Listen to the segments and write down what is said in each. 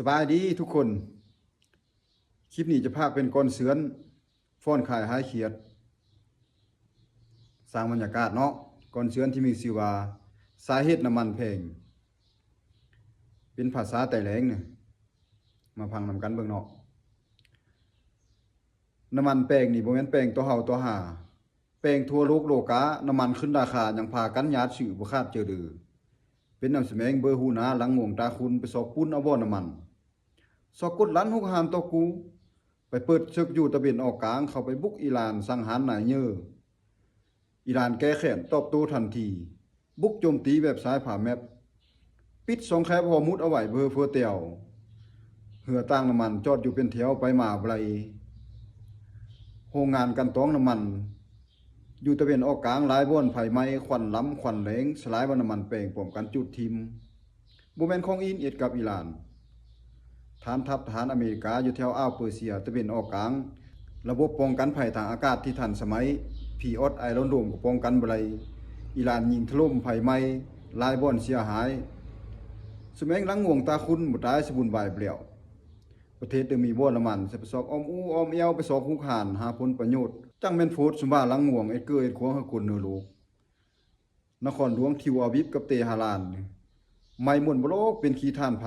ສະບາຍດີທຸກຄົນ. ຄລິບນີ້ຈະພາກເປັນກ່ອນເຊືອນ ຟ້ອນຂາຍຫາຍຂຽດ ສ້າງບັນຍາກາດເນາະ. ກ່ອນເຊືອນທີ່ມີຊື່ວ່າ ສາເຫດນ້ຳມັນແພງ ເປັນພາສາໃຕ້ແຫຼງນີ້ ມາຟັງນຳກັນເບິ່ງເນາະ. ນ້ຳມັນແປງນີ້ບໍ່ແມ່ນແປງຕໍ່ເຮົາຕໍ່ຫາ ແປງທົ່ວໂລກໂລກາ ນ້ຳມັນຂຶ້ນລາຄາ ຍັງພາກັນຫຍາດຊື້ບໍ່ຂາດເຈີເດີ. ເປັນນ້ຳສະແໝງເບີຫູໜາ ຫຼັງງວງຕາຂຸ່ນ ໄປຊອກປຸ້ນເອົາບໍ່ນ້ຳມັນ. ຊອກກົດຫຼັນຮຸກຮານຕໍ່ກູ ໄປເປີດເສິກຢູ່ຕາເວັນອອກກາງ ເຂົ້າໄປບຸກອີຣານ ສັງຫານນາຍເຢີ. ອີຣານແກ້ແຄ້ນຕອບໂຕ້ທັນທີ ບຸກໂຈມຕີແບບສາຍພາແມັບ ປິດຊ່ອງແຄບຮອມຸດເອົາໄວ້ເພີເຟີແຕ່ວ ເຮືອຕ່າງນ້ຳມັນຈອດຢູ່ເປັນແຖວໄປມາບໍ່ໄຫຼ. ໂຮງງານກັ່ນຕອງນ້ຳມັນຢູ່ຕາເວັນອອກກາງຫຼາຍບ່ອນໄຟໄໝ້ ຄວັນລຳຄວັນແຫຼງ ສະຫຼາຍວ່ານ້ຳມັນແປງ ພ້ອມກັນຈູດຖິ້ມ. ບໍ່ແມ່ນຂອງຈີນເຮັດກັບອີຣານ. ຖານທັບທະຫານອາເມລິກາຢູ່ແຖວອ່າວເປີເຊຍຕາເວັນອອກກາງ ລະບົບປ້ອງກັນໄພທາງອາກາດທີ່ທັນສະໄໝ ພີອອດ ໄອຣອນໂດມກໍປ້ອງກັນບໍ່ໄດ້. ອີຣານຍິງຖະຫຼົ່ມໄຟໄໝ້ ຫຼາຍບ່ອນເສຍຫາຍ. ສະແໝງຫຼັງງວງຕາຂຸ່ນບໍ່ຕາຍ ສະບຸນວາຍບໍ່ແລ້ວ. ປະເທດເດີມີບໍ່ນ້ຳມັນ ໃສ່ໄປຊອກອ້ອມອູອ້ອມແອວ ໄປຊອກຮຸກຮານຫາຜົນປະໂຫຍດ. ຈັ່ງແມ່ນໂພດສົມວ່າຫຼັງງວງ ເອັດເກີເອັດຂວາງໃຫ້ຄົນເໜືອໂລກ. ນະຄອນຫຼວງເທວອາວິບກັບເຕຫະຣານ ໄໝ້ໝົນບໍ່ລອກເປັນຂີ້ຖ່ານໄຟ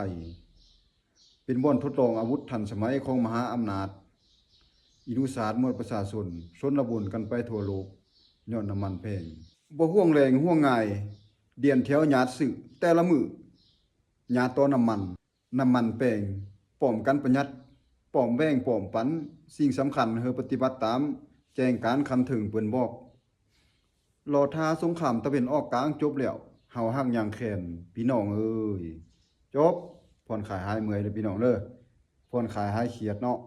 ເປັນບ່ອນທົດລອງອາວຸດທັນສະໄໝຂອງມະຫາອຳນາດ. ອີດູສາດໝວດປະຊາຊົນ ຊົນລະບົນກັນໄປທົ່ວໂລກ ຍ້ອນນ້ຳມັນແພງ. ບໍ່ຫ່ວງແລງຫ່ວງງ່າຍ ດຽນແຖວຫຍາດຊື້ແຕ່ລະມື້ ຫຍາດຕໍ່ນ້ຳມັນ. ນ້ຳມັນແປງ ປ້ອມກັນປະຢັດ ປ້ອມແບ່ງປ້ອມປັນ. ສິ່ງສຳຄັນ ເຮີປະຕິບັດຕາມແຈ້ງການຂັ້ນເທິງເພິ່ນບອກ. ລໍຖ້າສົງຄາມຕາເວັນອອກກາງຈົບແລ້ວ ເຮົາຫາກຍັງແຄ້ນ ພີ່ນ້ອງເອີຍ. ຈົບ. ຜ່ອນຄາຍຫາຍເມື່ອຍເດີພີ່ນ້ອງເດີ ຜ່ອນຄາຍຫາຍຄຽດເນາະ.